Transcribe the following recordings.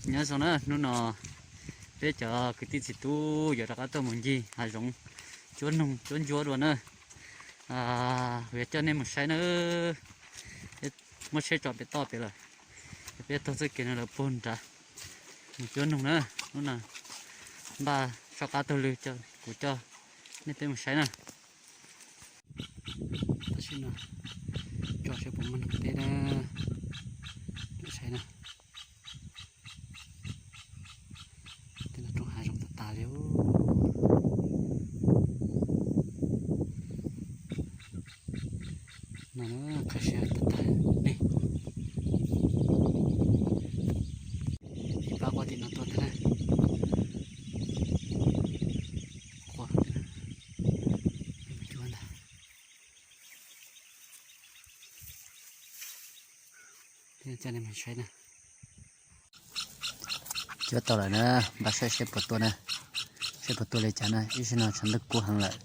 Nyob zoo na, hnub no peb cov kwv tij txiv tub yuav rov qab tuaj mus ncig hav zoov cuab noog cuab ntsuab dua na. Kuv yuav coj nej mus saib na, muab tsheb tso pem toj pem lawm, peb taug txoj kev no lawm puag nrad mus cuab noog na. Hnub no npaj soj qab taug lw, kuv coj nej peb mus saib na. Tam sim no tso saib puas muaj noog teb na, saib na. Tej no roob hav zoov tas tas li. No qhov siab tag tag li. Ib pab quaj tim no tuaj ntag na. Quaj ntag. Coj nej mus saib na. Cuab tau lawm na, npaj saib seb puas tuaj na, seb puas tuaj li cas na. Ib zaug no tshav ntuj kub heev lawm,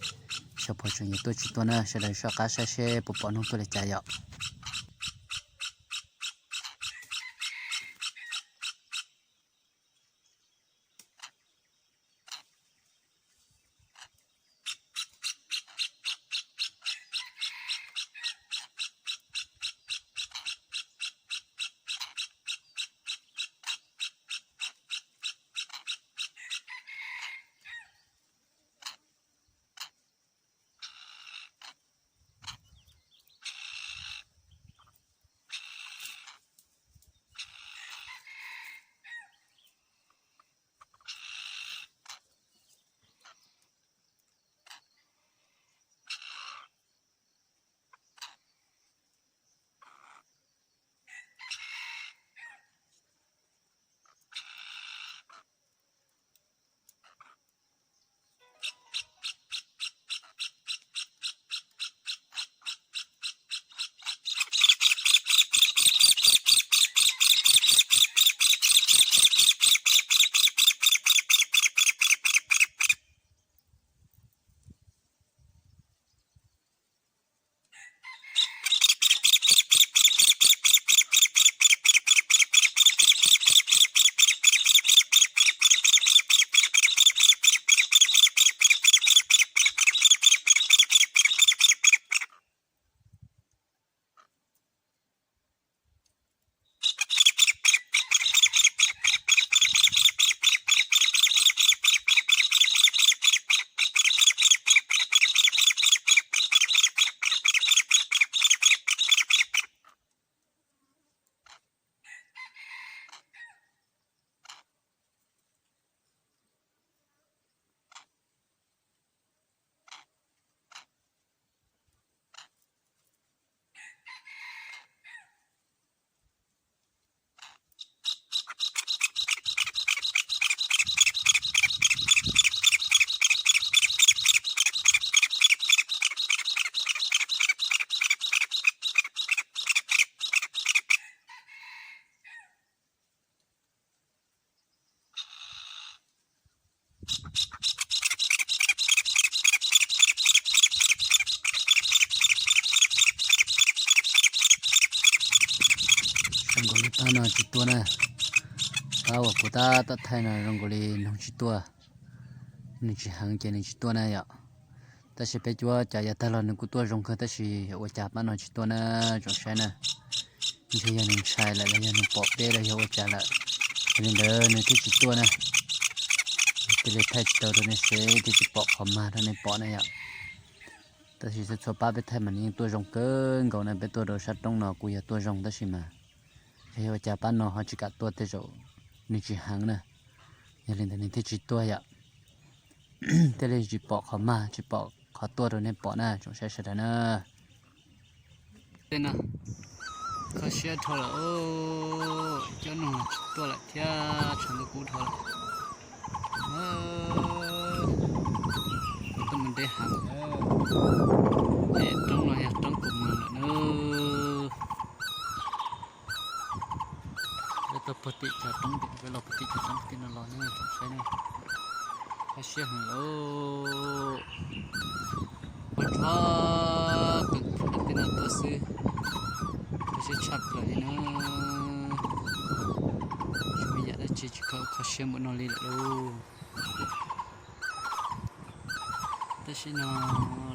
xyov puas tseem yuav tuaj tsis tuaj na. Sawv daws soj qab saib seb puas pom noog tuaj li cas yom. Zoo nkaus li pab no tsis tuaj na. Pab uas kuv tab tom thaij no zoo nkaus li noog tsis tuaj, nws tsis heev ces nws tsis tuaj na yom. Tab sis peb cuab cas yav tag los nws kuj tuaj zoo kawg tab sis ua cas pab no tsis tuaj na, tsoom saib na. Ntshe yog nws ntshai lawm los yog nws pom peb los yog ua cas lawm. Yog li ntawd nws thiaj tsis tuaj na. Thiaj li thaij tsis tau rau nej seb, thiaj tsis pom qhov mag rau nej pom na yom. Tab sis txhua txhua pab peb thaij mas nws yeej tuaj zoo kawg nkaus na, peb tuaj rau sab roob no kuj yog tuaj zoo tab sis mas yog ua cas pab no ho tsis kam tuaj tej zaum nws tsis heev na. Yog li ntawd nws thiaj tsis tuaj yom. Thiaj li tsis pom qhov mag tsis pom qhov tuaj rau nej pom na tsoom saib sawv daws na. Tej no kho siab dhau lawm, cov noog tsis tuaj lawm thiab tshav ntuj kub dhau lawm. Tuaj mus deb heev, tej roob no yog roob tus mus lawm na. Peb tuaj puag tim cov roob tim, peb los puag tim cov roob tim no los ne tsoom saib ne. Kho siab heev lauj. Poj nrog tus tej no tuaj xwb, kho siab tshaj plaws li na. Tsis muaj yam dab tsi Kho siab npaum no li lawm lauj. Tam sim no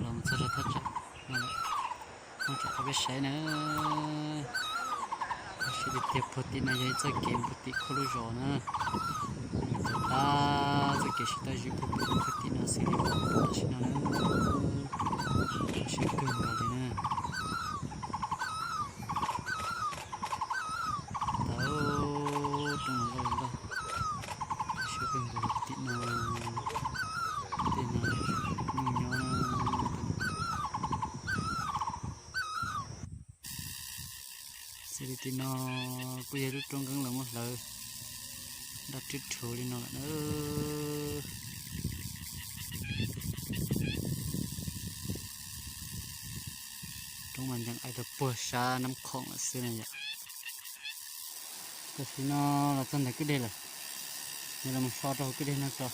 los mus txog rau thaj tsam no lawm, muab tso rau peb saib na. Kho siab tiag tiag, puag tim no yog ib txoj kev puag tim khub lub zos na. Txoj kev sib toj zis puag tim no xwb li tam sim no na. Kho siab kawg nkaus li na. Tau rau mus lauj lauj, siab kawg nkaus tim no, tej no nyuj nyob na. Xws li tim no kuj yog lub roob nkeeb los muab hlawv daj rhwv rhuv li no lawm na. Roob mas ncees ais rau puag sab Nab Khoom lawm xwb na yom. Tam sim no los txog ntawm kwj deg lawm, yog los so rau hauv kwj deg no tso,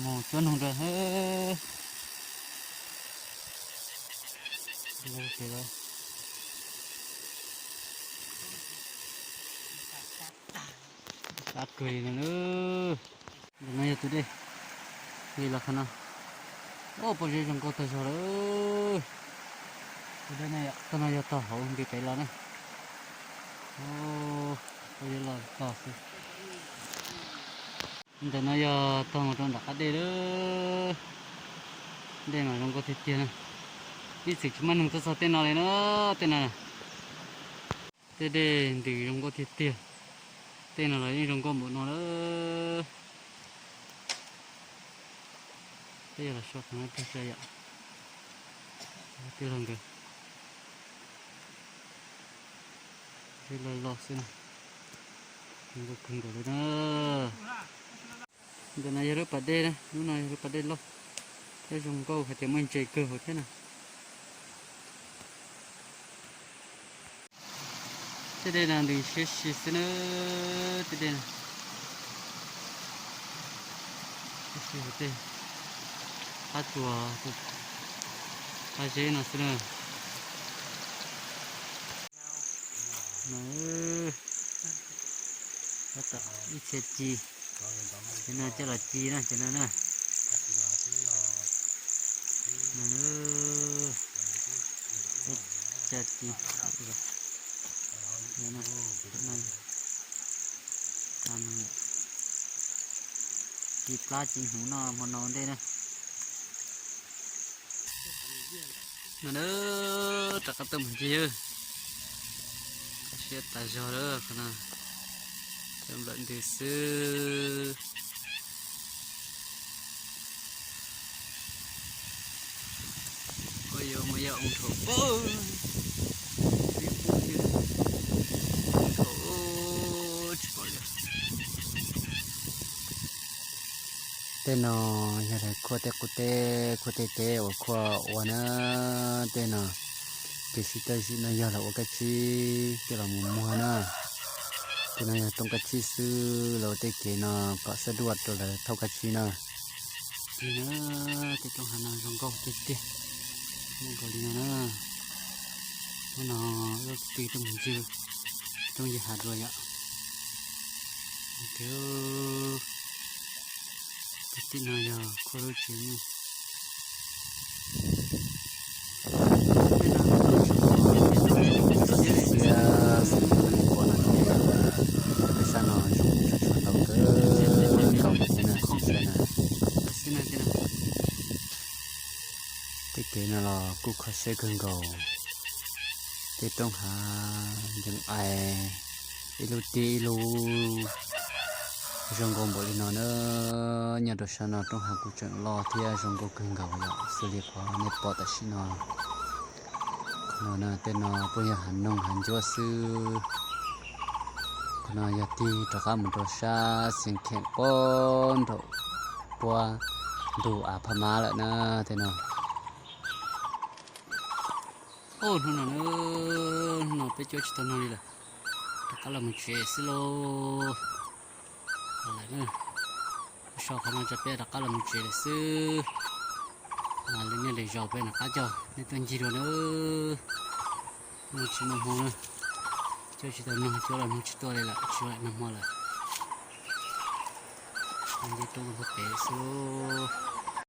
mus cuab noog rau. Sab kawg li no. Ntawm no yog tus dej, li los qhov no. Pob zeb zoo nkauj tag zog lawm. Tus dej no yog tog hauv nti pem los na. Pob zeb loj tog xwb. Ntawm no yog tog mus rau nram qab dej lawm. Dej mas zoo nkauj tiag tiag na. Ib txwm tsis muaj neeg tuaj txog tej no li na, tej no. Tej dej ntws zoo nkauj tiag tiag. Tej no los yeej zoo nkauj npaum no lawm. Peb yog los so qhov no tag tso yom. Tij laug nkawd, dej loj loj xwb na, zoo nkauj kawg nkaus li na. Ntawm no yog lub pas dej na, lub no yog lub pas dej loj, thiab zoo nkauj hais tias muaj ntses kawg hauv thiab na. Tej dej no ntws siab si xwb na, tej dej no siab si hauv tej qab tsuas, qab zeb no xwb na. Tab tom ib txhia ci, ces no coj los ci na, ces no na. Coj ci, ci plab ci hnyuv noj hmo no ua ntej na. No na, rov qab tuaj mus ncig, kho siab tas zog lawm qhov no, cov nplawm ntws xwb. Ua yuav mus yog ua nrhaum, ua nrhaum tsis pom li. Tej no yog lawv khuaj tej qub teb, khuaj tej teb uas khuaj ua na. Tej no kev sib tawj zim no yog lawv ua kab tsib coj los mus muag na. Tej no yog roob kab tsib xwb, lawv ua tej kev no kom xab duaj rau lawv thauj kab tsib na. Tig na, tej roob hav no zoo nkauj tiag tiag, zoo nkauj li no na. Hnub no wb pib tuaj mus ncig roob yawg hav dua yom. Pem tim no yog khuaj lub tsev nyuj. Xwb xwb, xwb xwb, pom no ces peb sab no zoo tshua tshua ntau kawg nkaus li thiab na, xwb na. Tej kev no los kuj kho siab kawg nkaus. Tej roob hav ncees ais, ib lub tib ib lub zoo nkauj npaum li no na. Nyob rau sab no roob hav kuj tseem loj thiab zoo nkauj kawg nkaus yom, xws li qhov nej pom tam sim no. Qhov no na, tej no puab yog hav noog hav ncuab xwb. Qhov no yog tig rov qab mus rau sab Xeev Kheem puag nraum puab ntug av Phab Mab lawm na, tej no. Hnub no, hnub no peb cuab tsis tau noog li lawm, rov qab los mus tsev xwb lauj. Lawm na, so qhov no tso peb rov qab los mus tsev lawm xwb. Lwm niaj lwm zaus peb rov qab coj nej tuaj ncig dua na. Tsis muaj hmoo na. Coj tsis tau noog, coj los noog tsis tuaj li lawm, tsis lam nag hmo lawm. Nce roob rau pem xwb lauj.